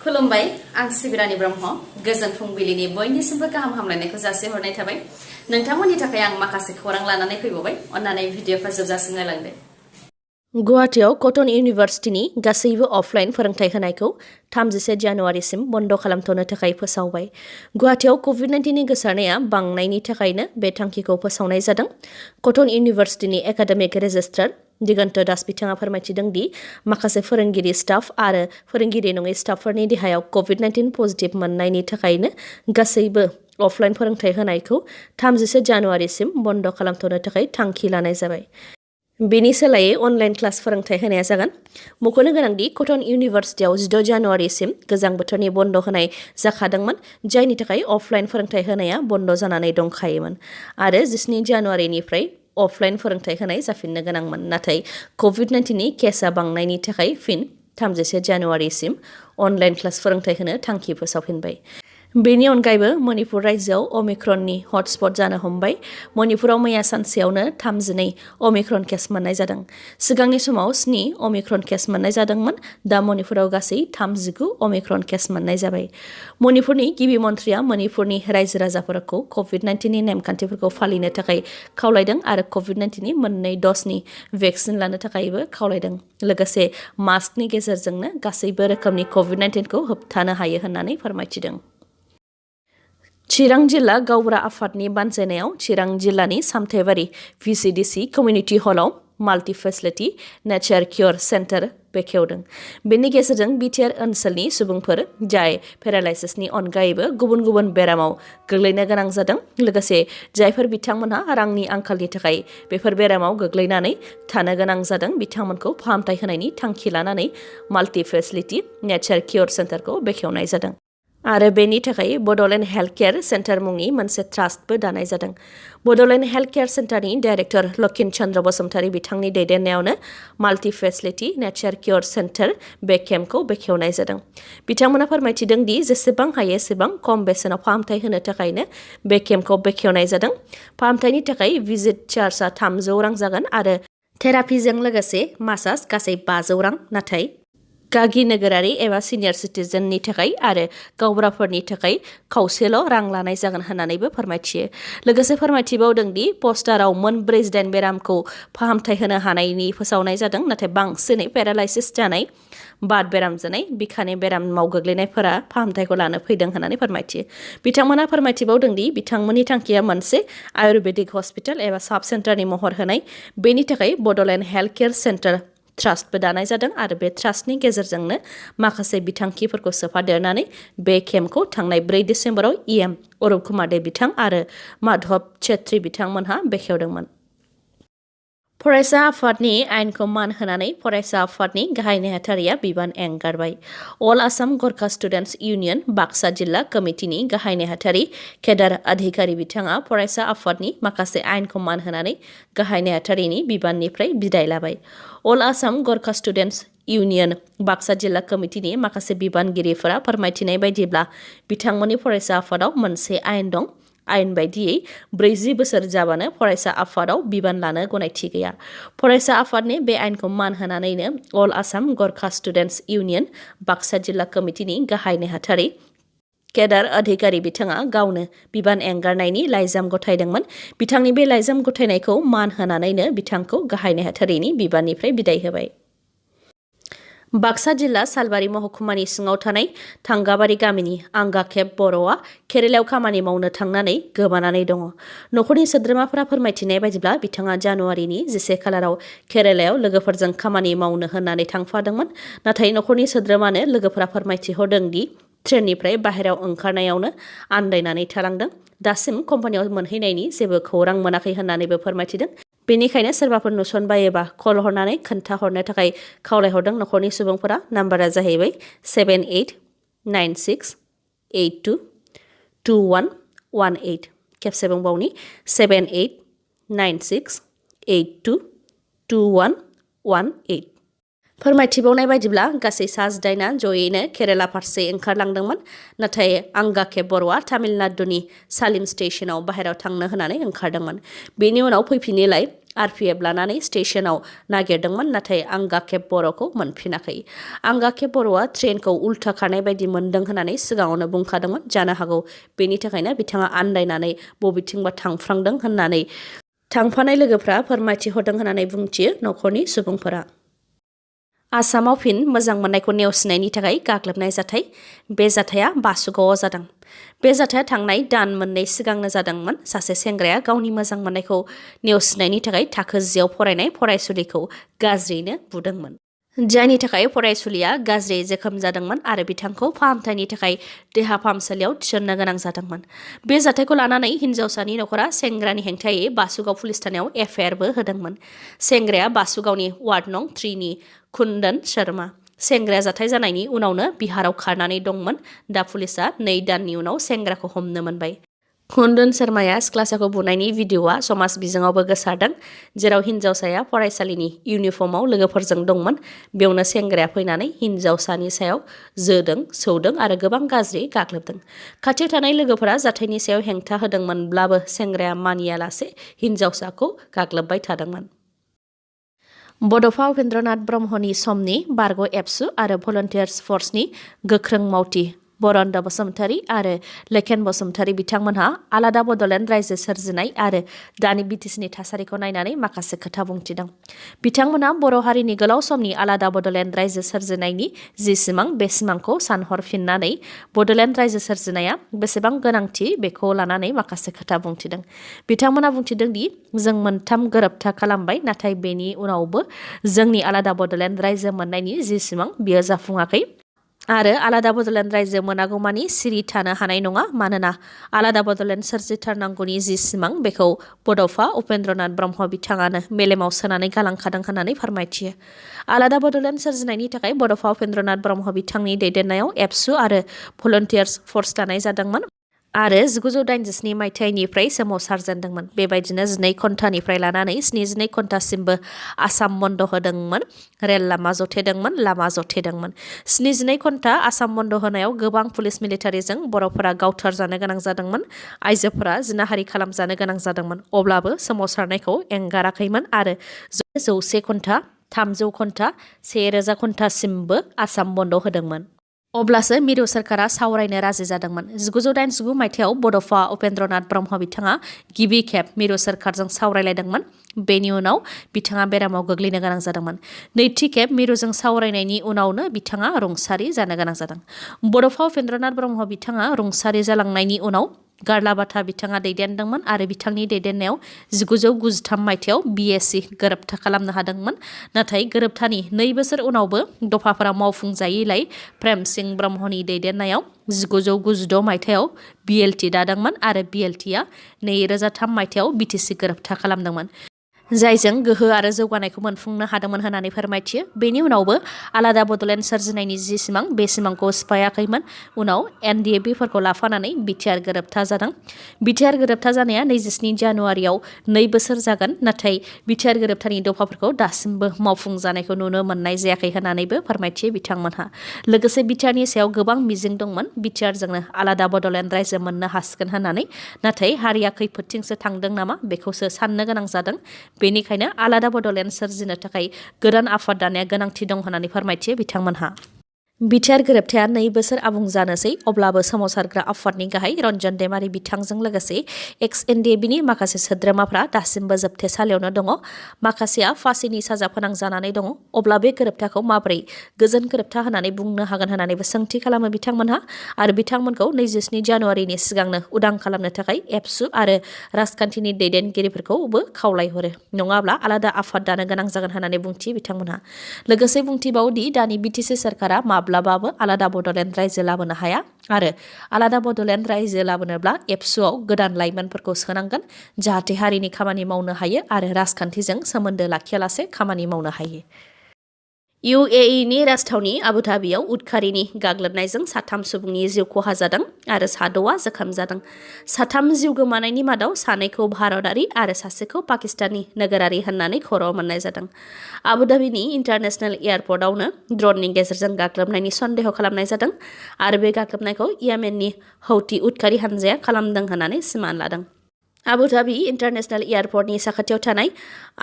खुलुमबाय आं सिबिरानि ब्रह्म गोजोन फुंबिलिनि बयनिसिमबो गाहाम हामलायनायखौ जासिहरनाय थाबाय नोंथांमोननि थाखाय आं माखासे खौरां लानानै फैबावबाय अन्नानै भिडिअखौ जोबजासिम नायलांदो गुवाहाटीआव कटन इउनिभार्सिटिनि गासैबो अफलाइन फोरोंथाय होनायखौ 31 जानुवारिसिम बन्द खालामथ'नो थाखाय फोसावबाय गुवाहाटीआव कोविड-19 गोसारनाया बांनायनि थाखायनो बे थांखिखौ फोसावनाय जादों कटन इउनिभार्सिटिनि एकाडेमिक रेजिस्ट्रार दिगन्त दास बिथाङा फोरमायथिदों दि माखासे फोरोंगिरि स्टाफ आरो फोरोंगिरि नङै स्टाफफोरनि देहायाव कोविड-19 पजिटिभ मोननायनि थाखायनो गासैबो अफलाइन फोरोंथाय होनायखौ 31 जानुवारिसिम बन्द खालामथ'नो थाखाय थांखि लानाय जाबाय बेनि सोलायै अनलाइन क्लास फोरोंथाय होनाया जागोन मख'नो गोनांदि कटन इउनिभार्सिटियाव 16 जानुवारिसिम गोजां बोथोरनि बन्द होनाय जाखादोंमोन जायनि थाखाय अफलाइन फोरोंथाय होनाया बन्द जानानै दंखायोमोन आरो 17 जानुवारिनिफ्राय अफलाइन फोरोंथाय होनाय जाफिननो गोनांमोन नाथाय कोविड-19 केसआ बांनायनि थाखाय फिन 31 जानुवारिसिम अनलाइन क्लास फोरोंथाय होनो थांखि फोसावफिनबाय बेनि अनगायैबो मणिपुर रायजोआव अमिक्रननि हटस्पट जानो हमबाय मणिपुराव मैया सानसेयावनो 32 अमिक्रन केस मोननाय जादों सिगांनि समाव 7 अमिक्रन केस मोननाय जादोंमोन दा मणिपुराव गासै 39 अमिक्रन केस मोननाय जाबाय मणिपुरनि गिबि मन्थ्रिया मणिपुरनि रायजो राजाफोरखौ कोविड-19 नेमखान्थिफोरखौ फालिनो थाखाय खावलायदों आरो कोविड-19 मोननै ड'जनि भेक्सिन लानो थाखायबो खावलायदों लोगोसे मास्कनि गेजेरजोंनो गासैबो रोखोमनि कोविड-19 खौ होबथानो हायो होननानै फोरमायथिदों चिरां जिल्ला गावबुरा आफादनि बानजायनायाव चिरां जिल्लानि सामथाइबारि VCDC कमिउनिटि हलाव माल्टि फेसिलिटि नेचार कियर सेन्टार बेखेवदों बेनि गेजेरजों बिटिआर ओनसोलनि सुबुंफोर जाय पेरालाइसिसनि अनगायैबो गुबुन गुबुन बेरामाव गोग्लैनो गोनां जादों लोगोसे जायफोर बिथांमोनहा रांनि आंखालनि थाखाय बेफोर बेरामाव गोग्लैनानै थानो गोनां जादों बिथांमोनखौ फाहामथाय होनायनि थांखि लानानै माल्टि फेसिलिटि नेचार कियर सेन्टारखौ बेखेवनाय जादों आरो बेनि थाखाय बड'लेण्ड हेल्थ केयार सेन्टार मुंनि मोनसे ट्रास्टबो दानाय जादों बड'लेण्ड हेल्थ केयार सेन्टारनि डाइरेक्टर लक्षिन चन्द्र बसुमतारी बिथांनि दैदेननायावनो माल्टि फेसिलिटि नेचार कियर सेन्टार बे केम्पखौ बेखेवनाय जादों बिथांमोना फोरमायथिदों दि जेसेबां हायो एसेबां खम बेसेनाव फाहामथाय होनो थाखायनो बे केम्पखौ बेखेवनाय जादों फाहामथायनि थाखाय भिजिट चार्जआ 300 रां जागोन आरो थेरापिजों लोगोसे मासाज गासै 500 रां नाथाय गागि नोगोरारि एबा सिनियर सिटिजेननि थाखाय आरो गावबुराफोरनि थाखाय खावसेल' रां लानाय जागोन होननानैबो फोरमायथियो लोगोसे फोरमायथिबावदों दि पस्टाराव मोन 48 बेरामखौ फाहामथाय होनो हानायनि फोसावनाय जादों नाथाय बांसिनै पेरालाइसिस जानाय बाद बेराम जानाय बिखानि बेरामाव गोग्लैनायफोरा फाहामथायखौ लानो फैदों होननानै फोरमायथियो बिथांमोना फोरमायथिबावदों दि बिथांमोननि थांखिया मोनसे आयुर्वेदिक हस्पिटाल एबा साब सेन्टारनि महर होनाय बेनि थाखाय बड'लेण्ड हेल्थ केयार सेन्टार ट्रास्टबो दानाय जादों आरो बे ट्रास्टनि गेजेरजोंनो माखासे बिथांखिफोरखौ सोफादेरनानै बे केम्पखौ थांनाय 4 डिसेम्बराव EM अरुप कुमार दे बिथां आरो माधव छेत्री बिथांमोनहा बेखेवदोंमोन फरायसा आफादनि आयेनखौ मान होनानै फरायसा आफादनि गाहाय नेहाथारिया बिबान एंगारबाय अल आसाम गरखा स्टुडेन्टस इउनियन बाक्सा जिल्ला कमिटिनि गाहाय नेहाथारि केदार अधिकारी बिथाङा फरायसा आफादनि माखासे आयेनखौ मान होनानै गाहाय नेहाथारिनि बिबाननिफ्राय बिदाय लाबाय अल आसाम गरखा स्टुडेन्टस इउनियन बाक्सा जिल्ला कमिटिनि माखासे बिबानगिरिफोरा फोरमायथिनाय बायदिब्ला बिथांमोननि फरायसा आफादाव मोनसे आयेन दं आयेन बायदियै 40 बोसोर जाबानो फरायसा आफादाव बिबान लानो गनायथि गैया फरायसा आफादनि बे आयेनखौ मान होनानैनो अल आसाम गरखा स्टुडेन्टस इउनियन बाक्सा जिल्ला कमिटिनि गाहाय नेहाथारि केदार अधिकारी बिथाङा गावनो बिबान एंगारनायनि लाइजाम गथायदोंमोन बिथांनि बे लाइजाम गथायनायखौ मान होनानैनो बिथांखौ गाहाय नेहाथारिनि बिबाननिफ्राय बिदाय होबाय बाक्सा जिल्ला सालबारि महकुमानि सिङाव थानाय थांगाबारि गामिनि आंगाखेब बर'आ केरेलायाव खामानि मावनो थांनानै गोमानानै दङ न'खरनि सोद्रोमाफोरा फोरमायथिनाय बायदिब्ला बिथाङा जानुवारिनि 11 खालाराव केरेलायाव लोगोफोरजों खामानि मावनो होननानै थांफादोंमोन नाथाय न'खरनि सोद्रोमानो लोगोफोरा फोरमायथिहरदों दि ट्रेननिफ्राय बाहेरायाव ओंखारनायावनो आन्दायनानै थालांदों दासिम कम्पानियाव मोनहैनायनि जेबो खौरां मोनाखै होननानैबो फोरमायथिदों बेनिखायनो सोरबाफोर नुसनबायोबा कल हरनानै खोन्थाहरनो थाखाय खावलायहरदों न'खरनि सुबुंफोरा नाम्बारा जाहैबाय 7896822118 खेबसे बुंबावनि 7896822118 फोरमायथिबावनाय बायदिब्ला गासै 8 जयैनो केरेला फारसे ओंखारलांदोंमोन नाथाय आंगाखेब बर'आ तामिलनाडुनि सालिम स्टेशनाव बाहेरायाव थांनो होनानै ओंखारदोंमोन बेनि उनाव फैफिनैलाय RPF लानानै स्टेशनाव नागिरदोंमोन नाथाय आंगाखेब बर'खौ मोनफिनाखै। आंगाखेब बर'आ ट्रेनखौ उल्था खारनाय बायदि मोनदों होननानै सिगाङावनो बुंखादोंमोन। जानो हागौ बेनि थाखायनो बिथाङा आन्दायनानै बबेथिंबा थांफ्रांदों होननानै थांफानाय लोगोफ्रा फोरमायथि हरदों होननानै बुंथियो नखरनि सुबुंफोरा। आसामाव फिन मोजां मोननायखौ नेवसिनायनि थाखाय गाग्लोबनाय जाथाय। बे जाथाया बासुगावआव जादों। बे जाथाया थांनाय दान मोननै सिगांनो जादोंमोन। सासे सेंग्राया गावनि मोजां मोननायखौ नेवसिनायनि थाखाय थाखो 10आव फरायनाय फरायसुलिखौ गाज्रियैनो बुदोंमोन। जायनि थाखाय फरायसुलिया गाज्रि जोखोम जादोंमोन आरो बिथांखौ फाहामथायनि थाखाय देहा फाहामसालियाव थिसननो गोनां जादोंमोन। बे जाथायखौ लानानै हिन्जावसानि नखरा सेंग्रानि हेंथायै बासुगाव पुलिस थानायाव FIR-बो होदोंमोन। सेंग्राया बासुगावनि वार्ड नं 3 नि कुन्दन शर्मा। सेंग्राया जाथाय जानायनि उनावनो बिहाराव खारनानै दंमोन। दा पुलिसा 2 दाननि उनाव सेंग्राखौ हमनो मोनबाय। कुन्दन शर्माया सिख्लासाखौ बुनायनि भिडिअ'आ समाज बिजोङावबो गोसारदों, जेराव हिन्जावसाया फरायसालिनि इउनिफर्मआव लोगोफोरजों दंमोन। बेयावनो सेंग्राया फैनानै हिन्जावसानि सायाव जोदों, सौदों आरो गोबां गाज्रि गाग्लोबदों। खाथियाव थानाय लोगोफोरा जाथायनि सायाव हेंथा होदोंमोनब्लाबो सेंग्राया मानियालासे हिन्जावसाखौ गाग्लोबबाय थादोंमोन। बड'फा उपेन्द्रनाथ ब्रह्मनि समनि बारग' एबसु आरो भलन्टियार्स फर्सनि गोख्रों मावथि बरन्द बसुमतारी आरो लेखेन बसुमतारी बिथांमोनहा आलादा बड'लेण्ड रायजो सोरजिनाय आरो दानि BTC-नि थासारिखौ नायनानै माखासे खोथा बुंथिदों। बिथांमोनहा बर' हारिनि गोलाव समनि आलादा बड'लेण्ड रायजो सोरजिनायनि जि सिमां, बे सिमांखौ सानहरफिननानै बड'लेण्ड रायजो सोरजिनाया बेसेबां गोनांथि बेखौ लानानै माखासे खोथा बुंथिदों। बिथांमोनहा बुंथिदों दि जों मोनथाम गोरोबथा खालामबाय, नाथाय बेनि उनावबो जोंनि आलादा बड'लेण्ड रायजो मोननायनि जि सिमां बियो जाफुङाखै आरो आलादा बड'लेण्ड रायजो मोनागौमानि सिरि थानो हानाय नङा। मानोना आलादा बड'लेण्ड सोरजिथारनांगौनि जि सिमां बेखौ बड'फा उपेन्द्रनाथ ब्रह्म बिथाङानो मेलेमाव सोनानै गालांखादों होननानै फोरमायथियो। आलादा बड'लेण्ड सोरजिनायनि थाखाय बड'फा उपेन्द्रनाथ ब्रह्म बिथांनि दैदेननायाव एबसु आरो भलन्टियार्स फर्स दानाय जादोंमोन आरो 1987 मायथाइनिफ्राय सोमावसारजेनदोंमोन। बेबायदिनो 12 घन्टानिफ्राय लानानै 72 घन्टासिमबो आसाम बन्द होदोंमोन। रेल लामा जथेदोंमोन, लामा जथेदोंमोन। 72 घन्टा आसाम बन्द होनायाव गोबां पुलिस मिलिटारिजों बर'फोरा गावथारजानो गोनां जादोंमोन। आइजोफोरा जिनाहारि खालामजानो गोनां जादोंमोन। अब्लाबो सोमावसारनायखौ एंगाराखैमोन आरो 100 घन्टा, 300 घन्टा, 1000 घन्टासिमबो आसाम बन्द होदोंमोन। अब्लासो मिरु सोरखारा सावरायनो राजि जादोंमोन। 1989 मायथाइयाव बड'फा उपेन्द्रनाथ ब्रह्म बिथाङा गिबि खेब मिरु सोरखारजों सावरायलायदोंमोन। बेनि उनाव बिथाङा बेरामाव गोग्लैनो गोनां जादोंमोन। नैथि खेब मिरुजों सावरायनायनि उनावनो बिथाङा रुंसारि जानो गोनां जादों। बड'फा उपेन्द्रनाथ ब्रह्म बिथाङा रुंसारि जालांनायनि उनाव गारलाबाथा बिथाङा दैदेनदोंमोन आरो बिथांनि दैदेननायाव 1993 मायथाइयाव BSc गोरोबथा खालामनो हादोंमोन। नाथाय गोरोबथानि 2 बोसोर उनावबो दफाफोरा मावफुंजायैलाय प्रेम सिंह ब्रह्मनि दैदेननायाव 1996 मायथाइयाव BLT दादोंमोन आरो BLT-आ 2003 मायथाइयाव BTC गोरोबथा खालामदोंमन, जायजों गोहो आरो जौगानायखौ मोनफुंनो हादोंमोन होननानै फोरमायथियो। बेनि उनावबो आलादा बड'लेण्ड सोरजिनायनि जि सिमां, बे सिमांखौ सिफायाखैमोन। उनाव NDAB-फोरखौ लाफानानै BTR गोरोबथा जादों। BTR गोरोबथा जानाया 27 जानुवारियाव 2 बोसोर जागोन, नाथाय BTR गोरोबथानि दफाफोरखौ दासिमबो मावफुंजानायखौ नुनो मोननाय जायाखै होननानैबो फोरमायथियो बिथांमोनहा। लोगोसे BTR-नि सायाव गोबां मिजिं दंमोन। BTR-जोंनो आलादा बड'लेण्ड रायजो मोननो हासिगोन होननानै, नाथाय हारिया खैफोदथिंसो थांदों नामा बेखौसो साननो गोनां जादों। बेनिखायनो आलादा बड'लेण्ड सोरजिनो थाखाय गोदान आफाद दानाया गोनांथि दं होननानै फोरमायथियो बिथांमोनहा। BTR गोरोबथाया 2 बोसोर आबुं जानोसै। अब्लाबो सोमावसारग्रा आफादनि गाहाय रन्जन दैमारि बिथांजों लोगोसे ex-NDAB-नि माखासे सोद्रोमाफ्रा दासिमबो जोबथेसालियावनो दङ। माखासेया फासिनि साजा फोनांजानानै दङ। अब्ला बे गोरोबथाखौ माबोरै गोजोन गोरोबथा होननानै बुंनो हागोन होननानैबो सोंथि खालामो बिथांमोनहा आरो बिथांमोनखौ 27 जानुवारिनि सिगांनो उदां खालामनो थाखाय एबसु आरो राजखान्थिनि दैदेनगिरिफोरखौबो खावलायहरो, नङाब्ला आलादा आफाद दानो गोनां जागोन होननानै बुंथियो बिथांमोनहा। लोगोसे बुंथिबावोदि दानि BTC सोरखारा माब्लाबाबो आलादा बड'लेण्ड रायजो लाबोनो हाया आरो आलादा बड'लेण्ड रायजो लाबोनोब्ला एबसुआव गोदान लाइमोनफोरखौ सोनांगोन, जाहाथे हारिनि खामानि मावनो हायो आरो राजखान्थिजों सोमोन्दो लाखियालासे खामानि मावनो हायो। UAE-नि राजथावनि आबुधाबियाव उदखारिनि गाग्लोबनायजों 3 सुबुंनि जिउ खहा जादों आरो 6 जोखोम जादों। 3 जिउ गोमानायनि मादाव 2खौ भारतारि आरो 1खौ पाकिस्तानी नोगोरारि होननानै खौरां मोननाय जादों। आबुधाबिनि इन्टारनेशनेल एयारपर्टआवनो ड्रननि गेजेरजों गाग्लोबनायनि सन्देह खालामनाय जादों आरो बे गाग्लोबनायखौ येमेननि हौथि उदखारि हानजाया खालामदों होननानै सिमान लादों। आबु धाबी इन्टारनेशनेल एयारपर्टनि साखाथियाव थानाय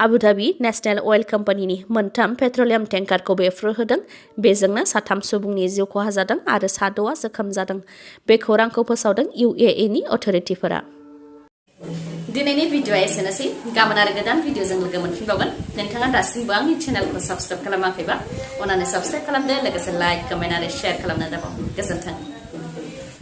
आबु धाबी नेशनेल अइल कम्पानिनि मोनथाम पेट्रलियाम टेंकारखौ बेफ्रुहोदों। बेजोंनो 3 सुबुंनि जिउ खहा जादों आरो 6 जोखोम जादों। बे खौरांखौ फोसावदों UAE अथ'रिटिफोरा। दिनैनि भिडिअ'आ एसेनोसै। गाबोन आरो गोदान भिडिअ'जों लोगो मोनफिनबावगोन। नोंथाङा दासिमबो आंनि चेनेलखौ साबस्क्राइब खालामाखैबा अन्नानै साबस्क्राइब खालामदो, लोगोसे लाइक, कमेन्ट आरो शेयार खालामनो दाबाव। गोजोन्थों।